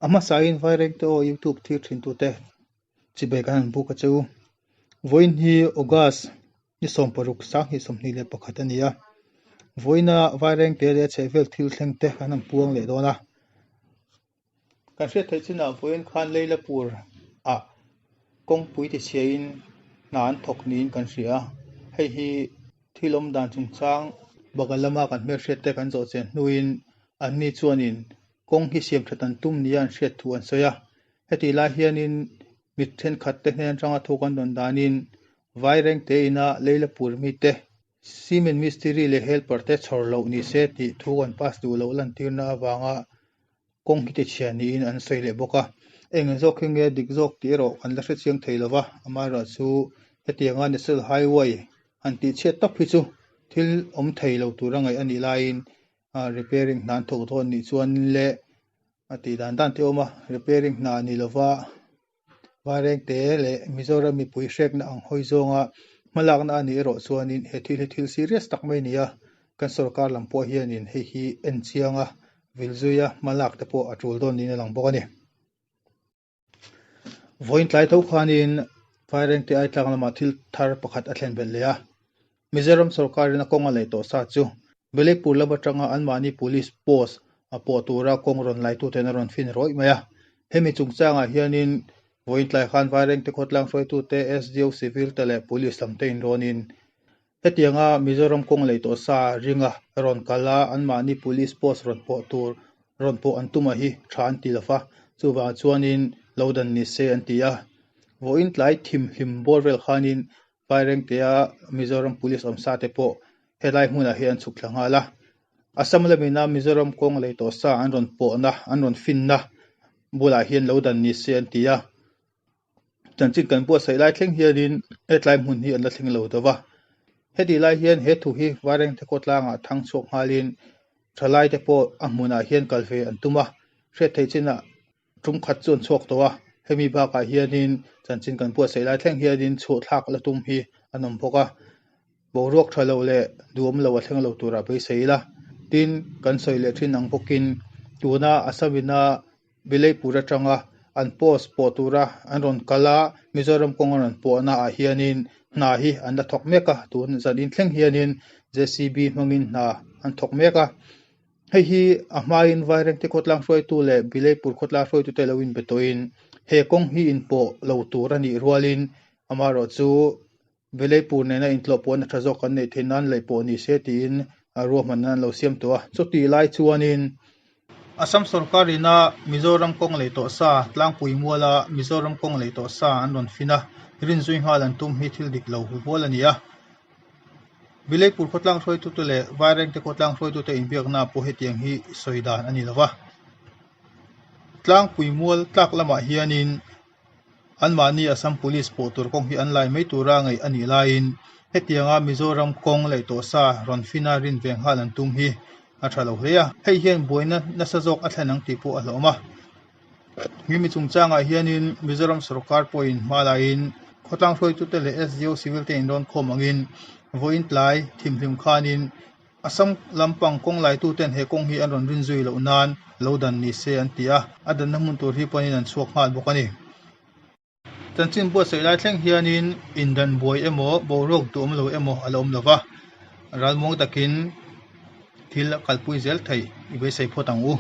A hmasain Vairengte aw YouTube thlir thintute chibai kan han buk a che u. Vawiin hi August ni 16 2021 a ni a. Vawiina Vairengte leh a chhehvel thil thlengte kan han puang leh dawn a. Kan hriat theih chinah vawiin khan Leilapur ah kawngpui tichhiain hna an thawk niin kan hria a. Hei hi thil awm dan chungchang bagan lama kan hmelhriat te kan zawh chen hnuin anni chuanin kawng hi siam that an tum nia an hriat thu an sawi a. Hetih lai hianin mi thenkhat te hnen atanga thu kan rawn danin Vairengte ina Leilapur mite Cement mistiri leh helper te chhawr loh ni se tih thu an pass duh loh lantirna avanga kawng hi tichhia niin an sawi leh bawk a. Eng zawk hi nge dik zawk tih erawh kan la hrechiang thei lo va, amaherawhchu hetianga National Highway han tihchhiat tawp hi chu thil awm thei lo tura ngaih a nih laiin repairing hna an thawk dawn nih chuan leh a tih dan dan te a awm a, repairing hna ni lova Vairengte leh Mizoram mipui hrekna ang hawi zawnga hmalakna a nih erawh chuanin he thil hi thil serious tak mai a ni a, kan sorkar lam pawh hianin hei hi en chiang a, vil zui a, hmalak te pawh a tul dawn niin a lang bawk a ni. Vawiin tlai tho khanin Vairengte Aitlang lamah thil thar pakhat a thlen belh leh a, Mizoram sorkarin a kawng a lei tawh sa chu Bileipur lam atanga anmahni police post a pawh tura kawng rawn laituten a rawn fin rawih mai a. Hemi chungchangah hianin vawiin tlai khan Vairengte khawtlang hruaitute, SDO civil te leh police lam te inrawnin hetianga Mizoram kawng lei tawh sa ringa rawn kal a anmahni police post rawn pawh tur rawn pawh an tum a hi tha an ti lo va, chuvang chuanin lo dan ni se an ti a. Vawiin tlai thimhlim bawr vel khanin Vairengtea Mizoram Police awm sa te pawh helai hmunah hian an chhuk thla nghal a. Assam lamina Mizoram kawng lei tawh sa an rawn pawhna, an rawn finna bulah hian lo dan ni se an ti a. Chanchin kan buatsaih lai thleng hianin hetlai hmun hi an la thleng lo deuh a. Hetih lai hian he thu hi Vairengte khawtlangah thang chhuak nghalin thalaite pawh a hmunah hian kal ve an tum a. Hriat theih chinah Tum khat chu an chhuak tawh a, hemi bakah hianin chanchin kan buatsaih lai thleng hianin chhuahthlak la tum hi an awm bawk a, boruak tha lo leh duhawm lo a thleng lo turah beisei ila. Tin, kan sawi leh thin ang bawkin tuna Assam-ina Bileipur atanga an post pawh tura an rawn kal a, Mizoram kawng an rawn pawhna ah hianin hna hi an la thawk mek a, tun zan in thleng hianin JCB hmangin hna an thawk mek a. Hei hi a hmain Vairengte khawtlang hruaitu leh Bileipur khawtlang hruaitute lo inbe tawhin he kawng hi inpawh lo tur a nih rualin amaherawhchu Bileipur nena intlawh pawhna tha zawk kan neih theih nan laih pawh ni se tiin ruahmanna an lo siam tawh a. Chutih lai chuanin Assam sorkarina Mizoram kawng lei tawh sa tlangpui muala Mizoram kawng lei tawh sa an rawn fin a, rinzui nghal an tum hi thil dik lo hual a ni a. Bileipur khawtlang hruaitute leh Vairengte khawtlang hruaitute inbiakna pawh hetiang hi sawi dan a ni lo va. Tlangpui mual tlak lamah hianin anmahni Assam Police pawh tur kawng hi an lai mai tura ngaih a nih laiin hetianga Mizoram kawng leh tawhsa rawn fina rin ve nghal an tum hi a tha lo hle a. Hei hian buaina nasa zawk a thlen ang tih pawh a hlauhawm a. Hemi chungchangah hianin Mizoram sorkar pawhin hma laiin khawtlang hruaitute leh SDO civil te inrawn khawm angin vawiin tlai thimhlim khanin Assam lampang kawng laituten he kawng hi an rawn rin zui loh nan lo dan ni se an ti a, a danna hmun tur hi panin an chhuak nghal bawk a ni. Chanchin buatsaih lai thleng hianin indan buai emaw boruak duhawm lo emaw a la awm lo va, ralmuang takin thil a kalpui zel thei i beisei phawt ang u.